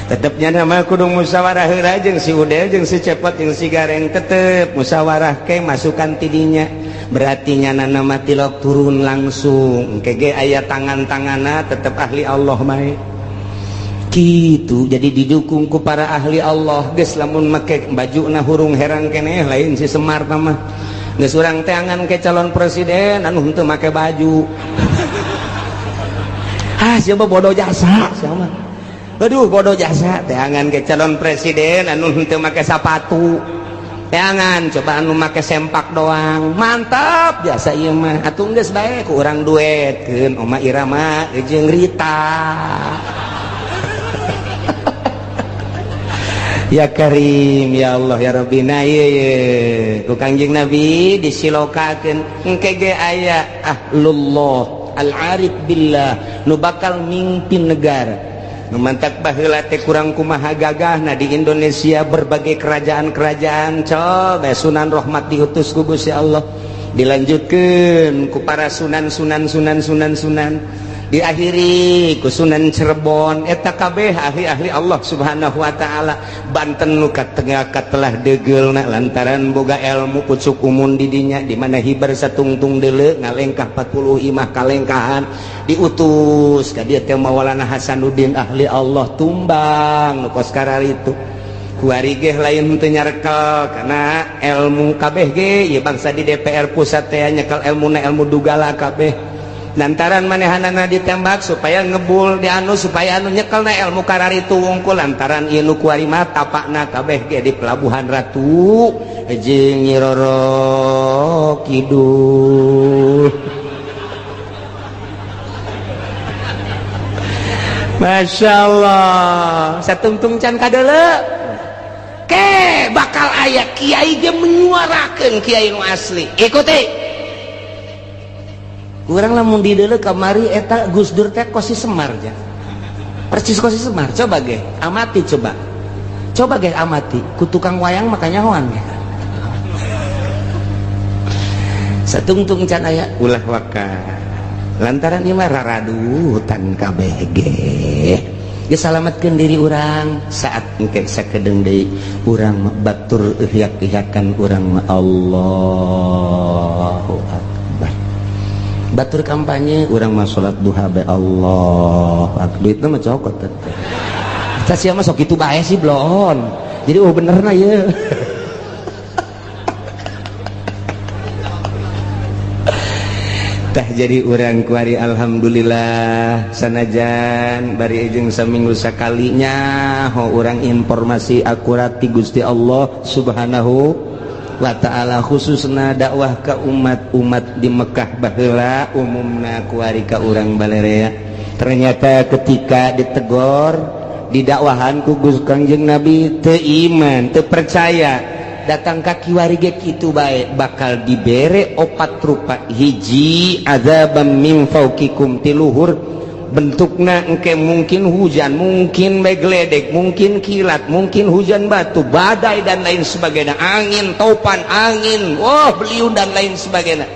Tetepnya nama kudu musyawarah heula jeung si Udel, jeung si Cepot, jeung si Gareng, tetep musyawarah ke masukan tidinya. Berarti nyana nama tilok turun langsung engke ge aya tangan-tangana tetep ahli Allah bae gitu. Jadi didukung ku para ahli Allah. Geus lamun make bajuna hurung herang keneh lain si Semar mah. Geus urang teangan ke calon presiden anu henteu make baju. Ah, siapa bodoh jasa siapa. Aduh, bodoh jasa. Teangan ke calon presiden anu henteu make sapatu, teangan coba anu make sempak doang. Mantap biasa ieu mah. Atuh geus bae ku urang duetkeun Oma Irama jeung Rita. Ya Karim, ya Allah, ya Rabbi. Nah, ieu ye ku Kangjeng Nabi disilokakeun engke ge aya ahlullah al-arif billah nu bakal mimpin negara. Nu mantak baheula teh kurang kumaha gagahna di Indonesia berbagai kerajaan-kerajaan, coba Sunan Rahmat diutus ku Gusti Allah, dilanjutkeun ku para sunan sunan sunan sunan sunan, diakhiri ku Sunan Cirebon. Eta kabeh ahli-ahli Allah Subhanahu wa taala. Banten nu katengah katelah deugeulna lantaran boga ilmu pucuk umun di dinya, di mana hibar satungtung deuleu ngalengkah 40 imah kalengkahan, diutus ka dieu teh Maulana Hasanuddin ahli Allah tumbang nu kos kararitu. Kuari ge lain henteu nyarekel karena ilmu kabeh ge ieu bangsa di DPR pusat teh nyekel ilmuna ilmu dugala kabeh. Lantaran manehanana ditembak supaya ngebul di anu supaya anu nyekelna ilmu kararitu wungkul, lantaran ieu nu kuari mah tapakna kabeh ge di Pelabuhan Ratu jeung Nyi Roro Kidul. Masya Allah, satungtung can kadeuleu ke bakal aya kiai ge menyuarakeun kiai nu asli. Ikuti. Kurang lamun di deuleu kamari eta Gus Dur teh kos si Semar ja. Persis kos si Semar. Coba ge, amati coba. Coba ge amati, ku tukang wayang makanya hoan ge. Satungtung can aya ulah waka. Lantaran ieu mah raradutan kabeh ge. Ge salametkeun diri urang saat engke sakedeung deui urang batur ihyak-ihyakan urang Allahu Akbar. Batur kampanye urang mah salat duha bae Allah. Duitna mah cokot teh. Tah sia mah sok kitu bae sih bloon. Jadi oh benerna ieu. Tah jadi urang kuari alhamdulillah sanajan bari jeung saminggu sakalinya ho urang informasi akurat ti Gusti Allah Subhanahu wa ta'ala, khususna dakwah ka umat-umat di Mekah baheula umumna kuari ka urang balerea. Ternyata ketika ditegor didakwahan ku Gusti Kangjeng Nabi teu iman teu percaya, datang ka kiwari ge kitu bae bakal dibere opat rupa. Hiji azabam min fauqikum, ti luhur bentukna engke mungkin hujan, mungkin bae geledek, mungkin kilat, mungkin hujan batu, badai dan lain sebagainya, angin topan, angin wah beliung dan lain sebagainya,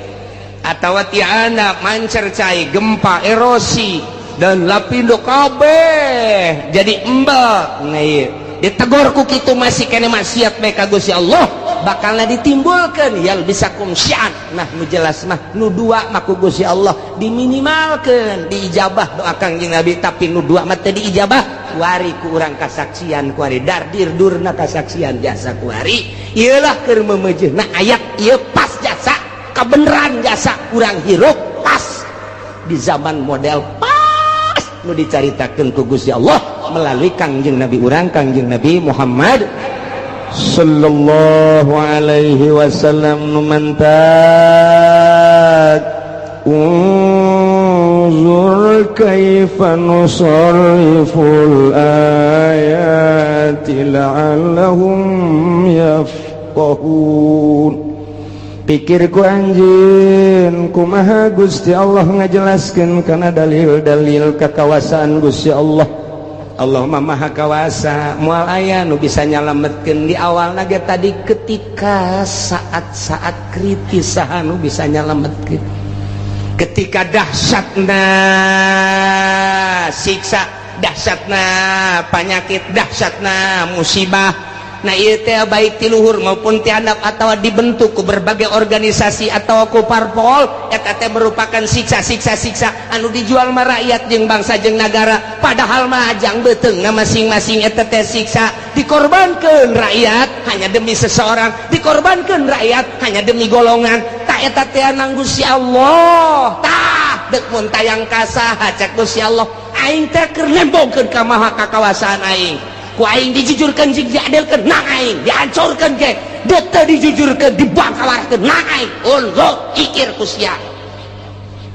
atawa tiana mancer cai, gempa, erosi dan lapindo kabeh jadi embel. Nah ieu ditegor ku kitu masih kene maksiat bae ka Gusti Allah bakalna ditimbulkeun yal bisakum syi'an. Nah nu jelas mah nu dua mah ku Gusti Allah diminimalkeun diijabah doa Kangjeng Nabi, tapi nu dua mah teu diijabah kuari ku urang kasaksian kuari dardir durna kasaksian jasa kuari ieu lah keur memejeuna ayat ieu pas jasa kabeneran jasa urang hirup pas di zaman model pas nu dicaritakeun ku Gusti Allah melalui Kangjeng Nabi urang Kangjeng Nabi Muhammad sallallahu alaihi wasallam. Nu mantak unzur kaifa nusarriful ayati la'allahum yafqahun. Pikir ku anjeun kumaha Gusti Allah ngajelaskeun kana dalil-dalil kakawasaan Gusti Allah. Allah mah maha kawasa, moal aya nu bisa nyalametkeun di awalna ge tadi ketika saat-saat kritis saha nu bisa nyalametkeun, ketika dahsyatna siksa, dahsyatna penyakit, dahsyatna musibah. Nah ieu teh baik ti luhur maupun ti handap atawa dibentuk ku berbagai organisasi atau ku parpol, eta teh merupakan siksa-siksa siksa anu dijual mah rakyat jeung bangsa jeung nagara, padahal mah ajang beuteungna masing-masing. Eta teh siksa dikorbankeun rakyat hanya demi seseorang, dikorbankeun rakyat hanya demi golongan. Tak eta teh nang Gusti Allah tah deuk mun tayang ka saha cek Gusti Allah aing teh keur nembongkeun ka maha kakawasaan aing, ku aing dijujurkeun jeung diadilkeun nang aing, dihancurkeun ge deuk teu dijujurkeun dibangkawarkeun nang aing. Unzur pikir ku sia,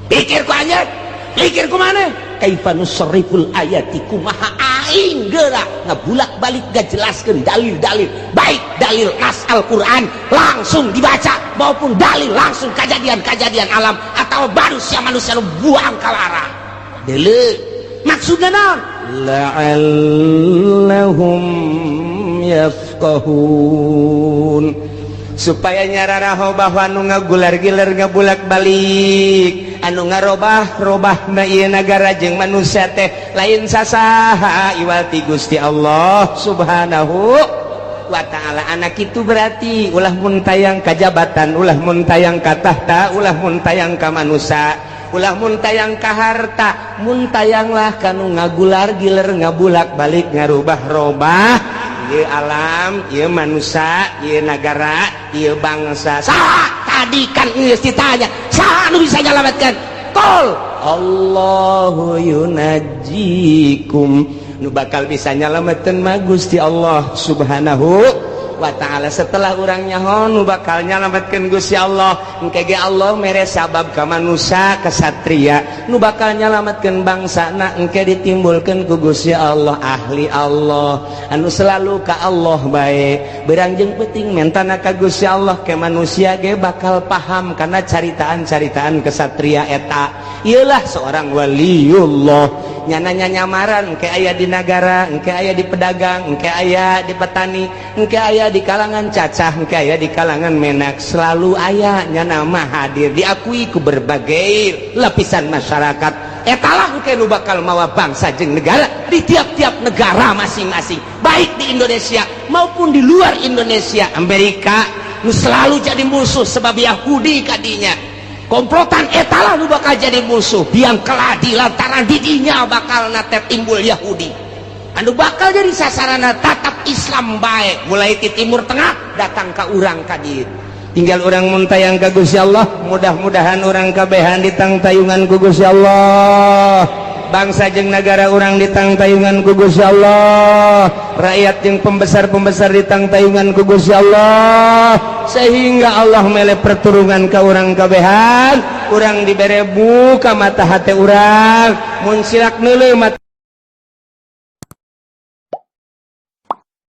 pikir ku anjeun, pikir ku maneh, kaifa nusarriful ayati, kumaha aing geura ngabulak-balik ngajelaskeun dalil-dalil, baik dalil nas Al-Qur'an langsung dibaca maupun dalil langsung kejadian-kejadian alam atau manusia-manusia nu buang kalara deuleu maksudna naon la'allahum yafqahun, supaya nyararaho bahwa nu ngagular-giler ngabulak-balik anu ngarobah-robahna ieu nagara jeung manusia teh lain sasaha iwal ti Gusti Allah Subhanahu wa ta'ala. Anak itu berarti ulah mun tayang ka jabatan, ulah mun tayang ka tahta, ulah mun tayang ka manusia, ulah mun tayang ka harta, mun tayanglah kanu ngagular giler ngabulak balik ngarubah-robah ieu alam, ieu manusia, ieu nagara, ieu bangsa. Saha tadi kan geus ditanya, saha nu bisa nyalametkeun? Qul Allahu yunajjikum, nu bakal bisa nyalametkeun mah Gusti Allah Subhanahu Wa ta'ala. Setelah urang nyaho nu bakal nyalametkeun Gusti Allah, engke ge Allah mere sabab ka manusia kesatria nu bakal nyalametkeun bangsana. Engke ditimbulkeun ku Gusti Allah ahli Allah anu selalu ka Allah bae, berang jeung peuting mentana ka Gusti Allah. Ke manusia ge bakal paham karena caritaan-caritaan kesatria eta. Iyalah seorang waliullah, nyananya nyamaran ke aya di negara, engke aya di pedagang, engke aya di petani, engke aya di kalangan cacah, engke aya di kalangan menak, selalu aya nyana mah hadir, diakui ku berbagai lapisan masyarakat. Etalah engke nu bakal mawa bangsa jeung negara di tiap-tiap negara masing-masing, baik di Indonesia maupun di luar Indonesia. Amerika nu selalu jadi musuh sebab Yahudi kadinya komplotan, etalah nu bakal jadi musuh biang keladi, lantaran didinya bakal nate timbul Yahudi anu bakal jadi sasarana tatap Islam baik, mulai di Timur Tengah datang ke urang kadir. Tinggal urang muntayang ka Gusti Allah. Mudah-mudahan urang kabehan ditangtayungan ku Gusti Allah, bangsa jeung negara urang ditangtayungan ku Gusti Allah, rakyat jeung pembesar-pembesar ditangtayungan ku Gusti Allah, sehingga Allah mere perturungan ke urang kabehan. Urang dibere buka mata hati urang, mun silak neuleuh mata.